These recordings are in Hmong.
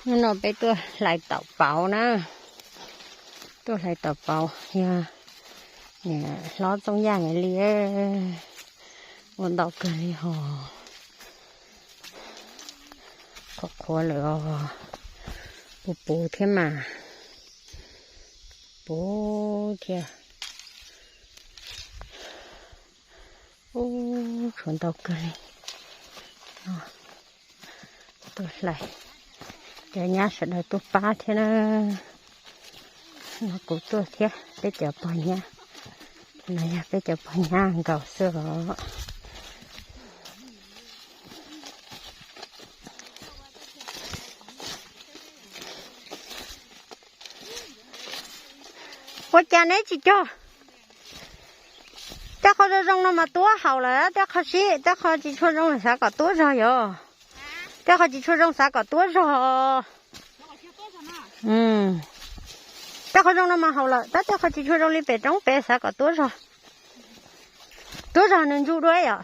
Hnub no peb tuaj hlais taum pauv na, tuaj hlais taum pauv yog niam hlob Txooj Yaj nkawd li. Ua ntau kawg li hos, qhuav qhuav lawm os, puv puv thiab mas, puv thiab. Ub, tshuav ntau kawg li. Tuaj hlais, cov nyab sawv daws tuaj pab thiab na. No kuv tuaj thiab peb cov pog nyab, no yog peb cov pog nyab nkaus xwb os. Ua cas neb tsis cog? Tej qho zoo zoo no mas tuab haus lawm, tej qho sib, tej qho tsis tshua zoo xav kom tuab zog yog. Tej qho tsis tshua zoo xav kom tuab zog. Tej qho zoo no mas haus lawm tab, tej qho tsis tshua zoo li pem roob pem xav kom tuab zog. Tuab zog nws ntsuj dua yom.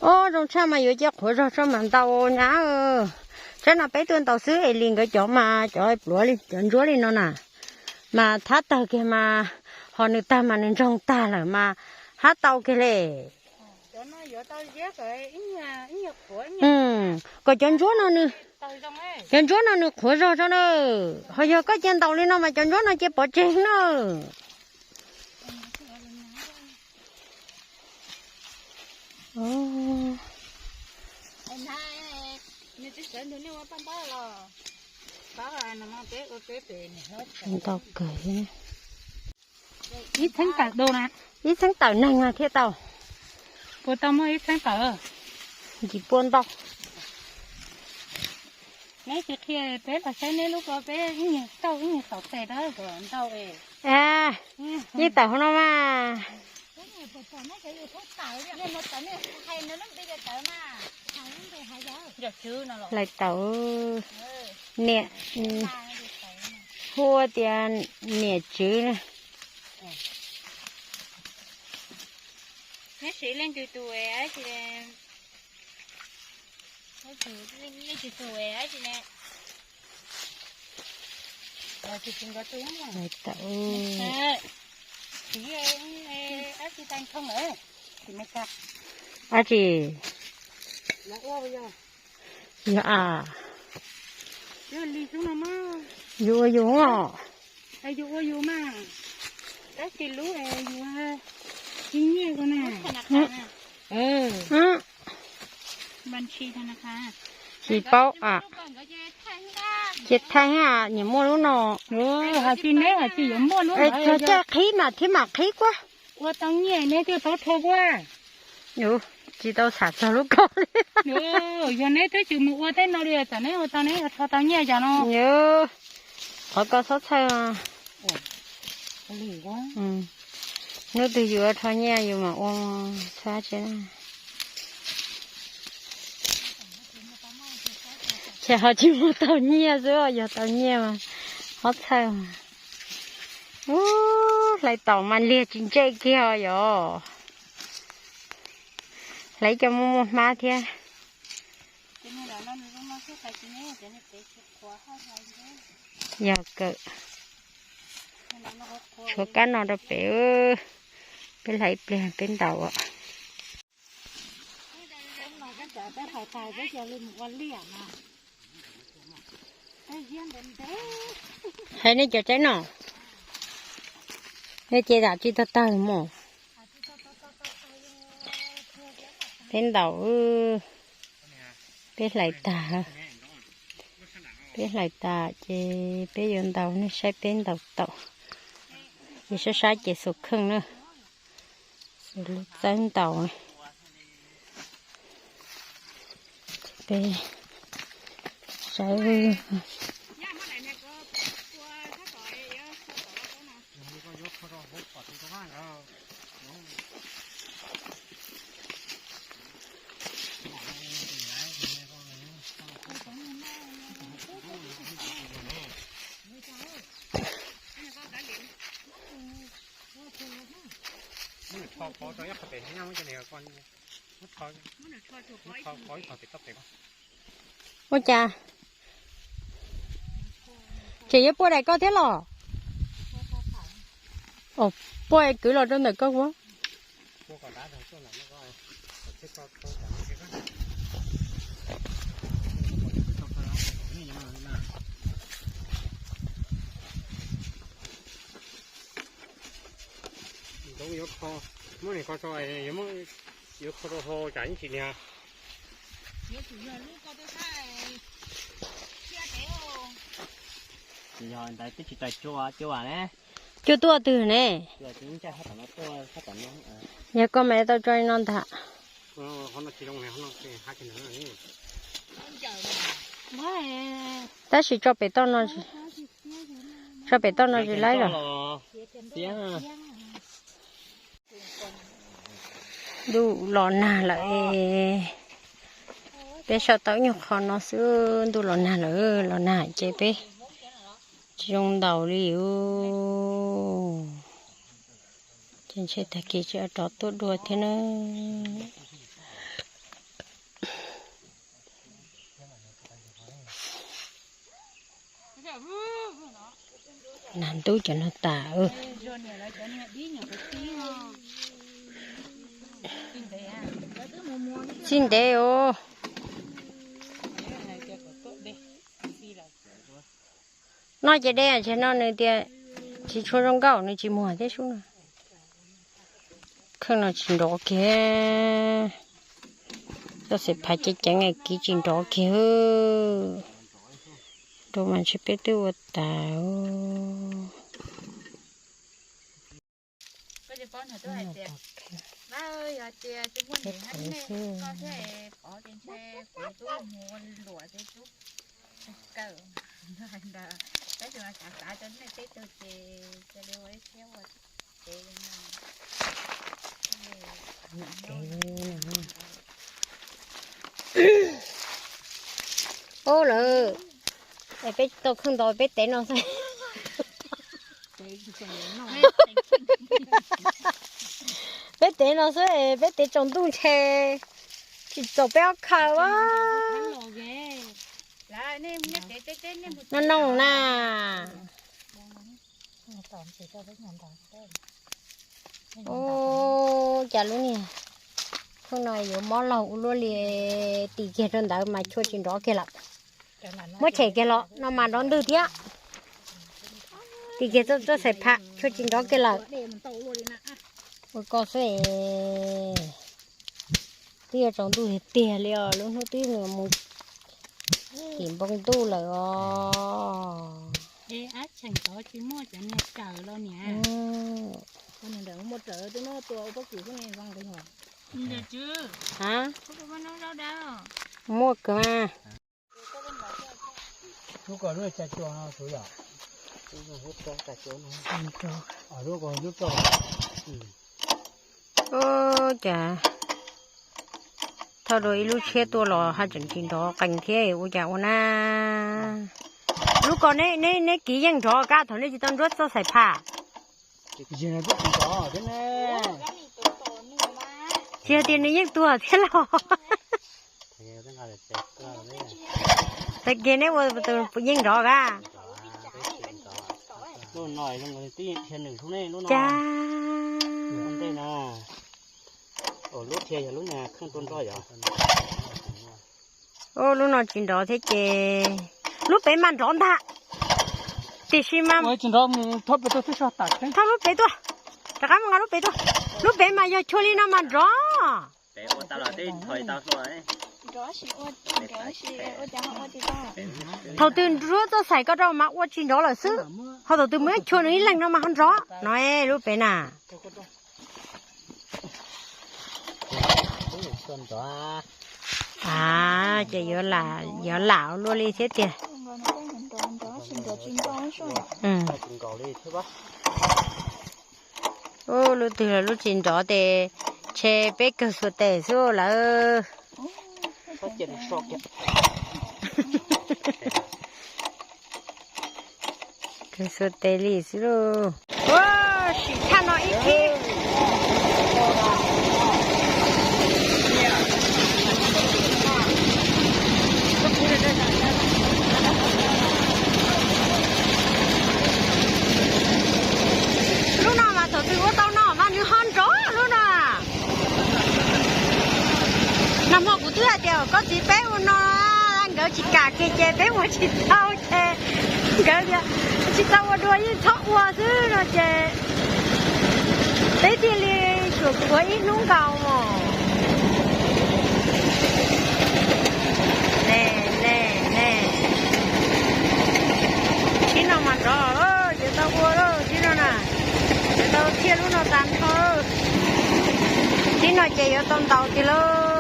Ob, zoo tshaj mas yuav cia qhuav zog tso mas ntau nyab. Tsaib no peb tuaj ntaus xwb es li nkawd cov mas cov pluav li cov ntsuab li no na, mas thab tawg kiag mas, ho nws tawg mas nws ntsoog tag lawm mas hab tau kiag li. Kom cov ntsuab no nws, cov ntsuab no nws qhuav zog tso na. Ho yog koj cia ntaus li no mas cov ntsuab no cia pov tseg na. Ntau kawg. Ib txheeb tawm du na. Ib txheeb tawm neeg mas thiaj tau. Puas tau muaj ib txheeb tawm? Tsis puas ntau. Neb tsis qhia peb los saib neb lub ko peb ib nyuag tauj ib nyuag xaum tes rau kom ntau es. Yeej tawm hauv no mas. Hlais tawm, niam, hu tias niam tswv. Neb siv leej twg tus es, leej twg tus es, hlais tawm. Dab tsi? Yog a, yus ua yus os. Yus ua yus mas, tab sis lub yus nyiaj ko na. Tsis paub a. Ces thaij, nyiam muaj lub no. Hais tsis neb hais tsis yuav muaj lub no. Cog caj qhib mas thiab mam qhib kuab. Ua tau nyiaj neb thiaj paub rho kuab. Tsis tau xav txog lub ko li. Yog neb twb tsis mus ua tej no li, tsam neb ua tau neb yuav rho tau nyiaj yog no. Qhov ko txhob txhawj. Hnub twg yus rho nyiaj yus mam ua txhob tsi. Ces ho tsis muaj tau nyiaj xwb, yog tau nyiaj mas hob txhawj. Ub, hlais taum mas liag tsis ntsej kiag yom. Hlais cov muaj muaj hmab thiab. Yog kawm. Tshuav kab no rau pem, peb hlais ib pliag peb ntaus. Hais nej cov tsaib no, nej ces zam tsis tau tawg mus. Peb ntaus, peb hlais tas, peb hlais tas ces peb yuav ntaus, nej saib peb ntaus taum. Ces saib saib ces xuas kheej na, xuas lub txawb ntaus. Peb saib. Ua cas tseem yuav puaj daim koj thiab los? Puaj kwv los rau ntawm koj ua. Yuav kho, muab nim kho tso, yuav kho rau hauv tsam yeej tsis niag. Yog ntawd twb tsis tawm cua, cua ne. Cua tuaj twg ne? Yog koj mas tau tso li no ntag. Tab sis tso pem toj no, tso pem toj no tsis laib los. Ntuj los nag lawm es peb sau tau ib nyuag qho no xwb, ntuj los nag lawm, los nag ces peb tsis zoo ntaus li. Ces ntshe tag kis tsis rov tuaj dua thiab na. Nag ntub cov no tas. Txij ntev os. Noj ces de, ces no nws tias tsis tshua zoo nkauj, nws tsis muag thiab sub na. Kheej no tsis nrov kiag. Txoj xaim phav ceev ceev kiv tsis nrov kiag. Rau mas ntshe peb twb ua tas. Ub lawm, es peb tsis tau kheej ntau, peb tev no xwb. Peb tev no xwb es peb tev tsaus ntuj ntshe tsis txaus peb ob khaws a. No noog na. Ub, cas lub niag kheej no yuav mob laug ua luaj li. Tim kiag rau ntawd mas chua tsis nrov kiag lawm. Muab tshem kiag los no mas nrov ntwg thiab. Tim kiag txoj xaim pham chua tsis nrov kiag lawm. Ua koj xwb. Twb yuav tsaus ntuj tiag tiag li os, lub hnub twb mus tim npoo ntuj lawm os. Muaj kawg mas. Ub, cas thauj dua ib lub tshiab tuaj los haj tseem tsis nrov qees thiab, ua cas ua na. Lub ko neb kiv yeej nrov kab thaum nej tsis tau nruab txoj xaim pham. Tsis hais tias nws yeej tuag thiab los. Tag kis neb ua tus yeej nrov kab. Cas ub, lub no tsis nrov thiab ces lub pem mas nrov ntag. Tiam sis mas thauj lub pem tuaj, rov qab mus nqa lub pem tuaj. Lub pem mas yog chua li no mas nrov. Thaum twg nruab txoj xaim ko rau mas ua tsis nrov lawm xwb, ho thaum twg muaj ib chua nws ib leeg no mas ho nrov no lub pem na. A, ces yuav lam ua luaj li thiab tiag. Ub, lub twg los lub tsis nrov ces ntshe peb kawg xuas tes xwb lawm. Kawg xuas tes li xwb lauj. Ua, sim tshaj no ib khib. Txiv peb ua no, nkawd tsis kam kiag ces peb ua tsis tau ces nkawd tias tsis tau ua dua yeej txhob ua xwb no ces peb thiaj li tsum kuav ib hnub nkaus os. Ne, ne, ne, tib no mas nrov, yuav tau ua lawm tib no na, yuav tau thiaj lub no tas nrho. Tib no ces yuav tau ntaus tiag lauj.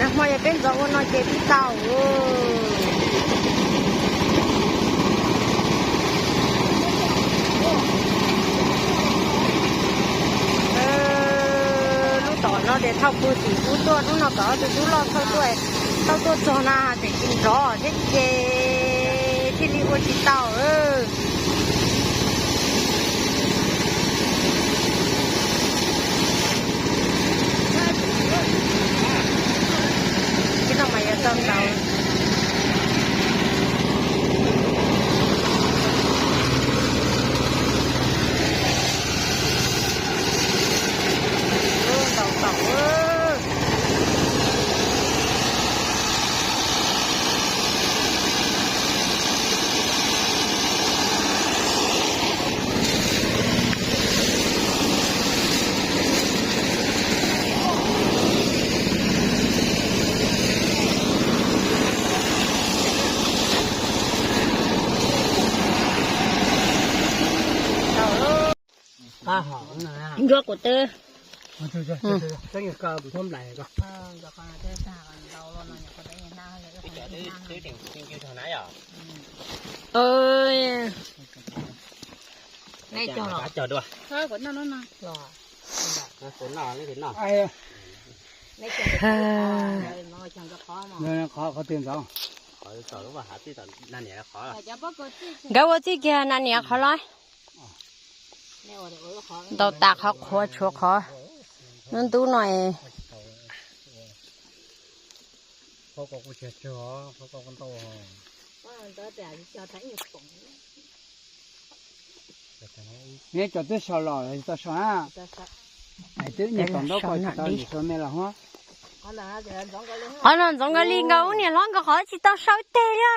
Nag hmo yog peb ntxov ua no ces tib tau. Lub tom no ces thauj pw tim ub tuaj, lub no tom tus tub loj thauj tuaj, thauj tuaj txog na tseem tsis nrov thiab ces thiaj li ua tsis tau. Tib no mas yuav tau ntaus. Ntaus tau. Ncuab kuv twb. Nkawd ua txij kiag na niam qhov los. Ntaus tas qhov qhuav tshuav qhov ntub ntub no. Neb cov twb sau los tau sau na. Twb niag tom ntaub ko tsis tau niam sau me los huab. Qhov no ntxoov nkaus li nkawd ub niam hlob nkawd qhov tsis tau sau teg li.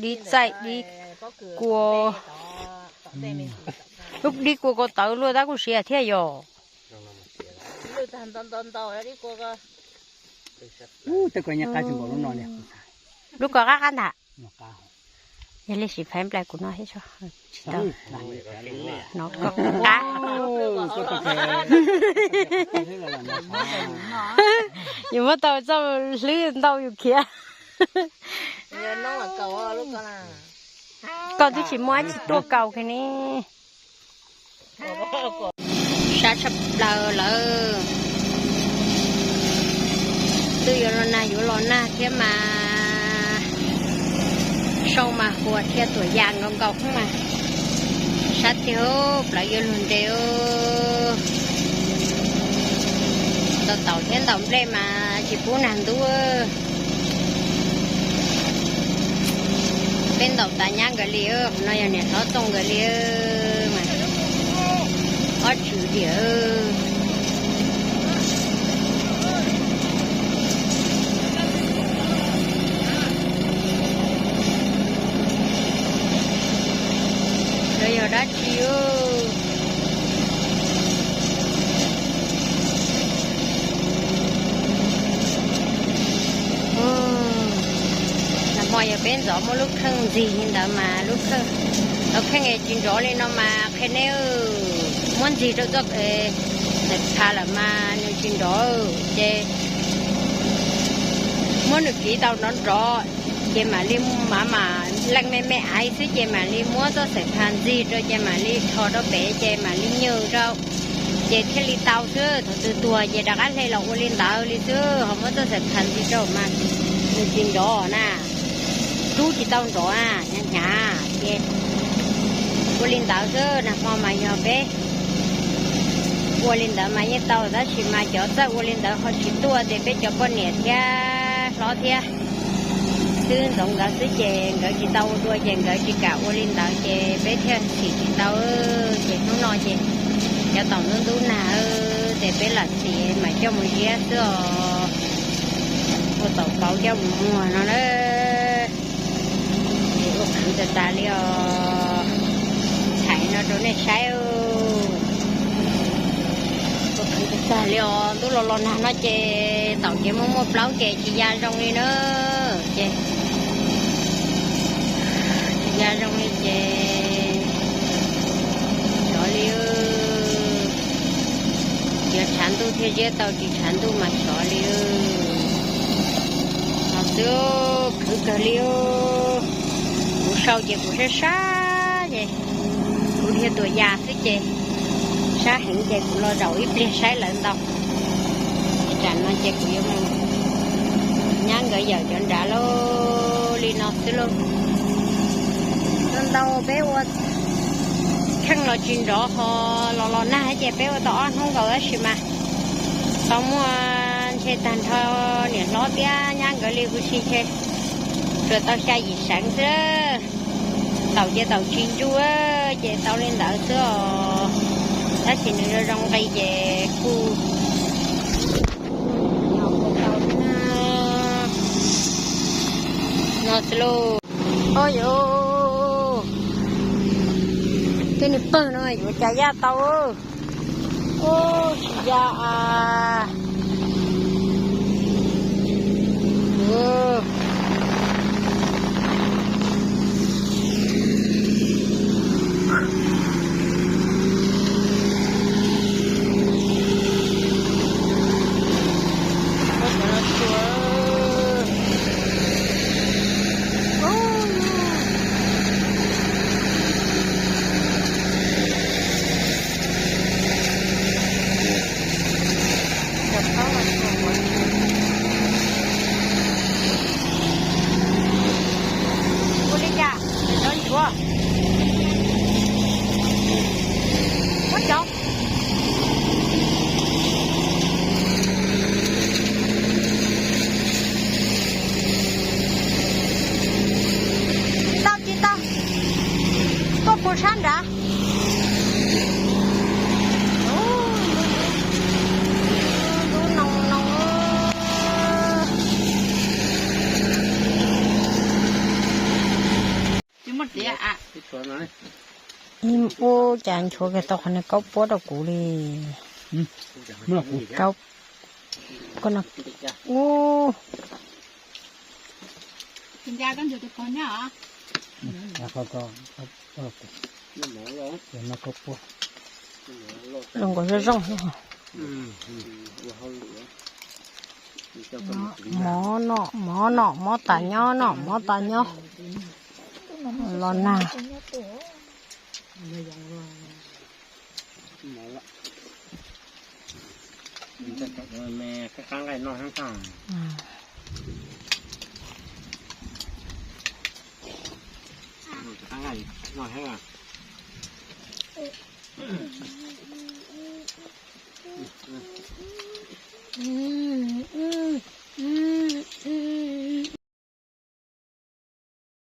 Dib txaij dib kua, lub dib kua ko tawv luaj tab kuj siav thiaj yog. Tej ko nyaj qab tsis npaum lub no li. Lub ko qab qab ntag. Yog li sim phaiv nplai kuv no thiab tso. Tsis tau. No ko qab. Yus muab tau txoj hlwb ntau yus khiav. Koj twb tsis muaj tsis tuaj kaus kiag ne. Sab tshaj plaws lawm. Twb yuav los nag yuav los nag thiab mas, sau mas huas thiab tuam yas nkaus nkaus xwb mas. Sab tiag, plawv yuav luag nres. Ntaus taum thiab ntaus nplej mas tsis pub nag ntub. Peb ntaus tas nyab nkawd li, qhov no yog niam hlob Txooj nkawd li mas. Ob tswv diam. Lawv yog dab tsi? Nag hmo yog peb ntxov muab lub kheej ntxig li ntawd mas lub kheej, tau kheej tsis nrov li no mas qhia neb, muab ntxig rau txoj xaim pha lawm mas nws tsis nrov ces muab nws kiv tau nrov nrov ces mam li, mam mam leej me me aiv xwb ces mam li muab txoj xaim pha ntxig rau ces mam li rho rau pem ces mam li nyws rau ces thiaj li tau xwb. Thaum twg tuag ces rov qab hle los ua li ntawd li xwb, ho muab txoj xaim pha ntxig rau mas nws tsis nrov na. Rub tsis tau nrov na, hnyav hnyav ces ua li ntawd xwb. Nag hmo mas yog peb ua li ntawd mas yeej tau, tab sis mas cov txawj ua li ntawd ho tsis tuaj ces peb cov poj niam thiab hlob thiab xwb ntxoov nkawd xwb ces nkawd tsis tau ua dua ces nkawd tsis kam ua li ntawd ces peb thiaj txhim tsis tau. Ces hnub no ces cov taum ntub ntub nag, Ces peb lam txiv mas coj mus ziab xwb os. Ua tau pauv coj mus muag no na. Ces ua qhwv tas tas li os. Thaij no rau nej saib. Ua qhwv tas tas li os, ntuj los los nag no ces taum ces muaj muaj plaub ces tsis ya zoo li na. Ces tsis ya zoo li ces xyov li. Yog tshav ntuj thiaj ziab tau, tsis tshav ntuj mas xyov li. No xwb, khwv kawg li. Kuv sau ces kuv sab sab ces kuv dhia tuam yas xwb ces sab heev ces kuv los zaum ib pliag saib lawv ntau. Tam no ces kuv yuav mus nyab nkawd yawm cov nrad lauj. Li no xwb lauj. Ntau ntau peb ua kheej los tsis nrov ho los los nag ces peb ua tau ob hnub nkaus tab sis mas tau muaj ntshe tag nrho niam hlob thiab nyab nkawd li huv si ntshe tsuas tau xya yim seev xwb. Taum ces taum tsis ntsuj ces tau li ntawd xwb os. Tab sis nws zoo zoo nqi ces kuj no xwb lauj. Oj yus, tej niag pawg no yuav cas yaj tau. Ub, tsis yaj as. Ua li cas, nrov ntsuav. Muab cov. Tsis tau, tsis tau. Tuaj puag sab nrad. Ntub noo noo. Ib ub cas nchuav kiag tau qhov niag kaub puab rau kuv li. Kaub, koj no, ub. Zoo nkaus zoo zoo. Mov no, mov no, mov tas nyob no, mov tas nyob. Los nag.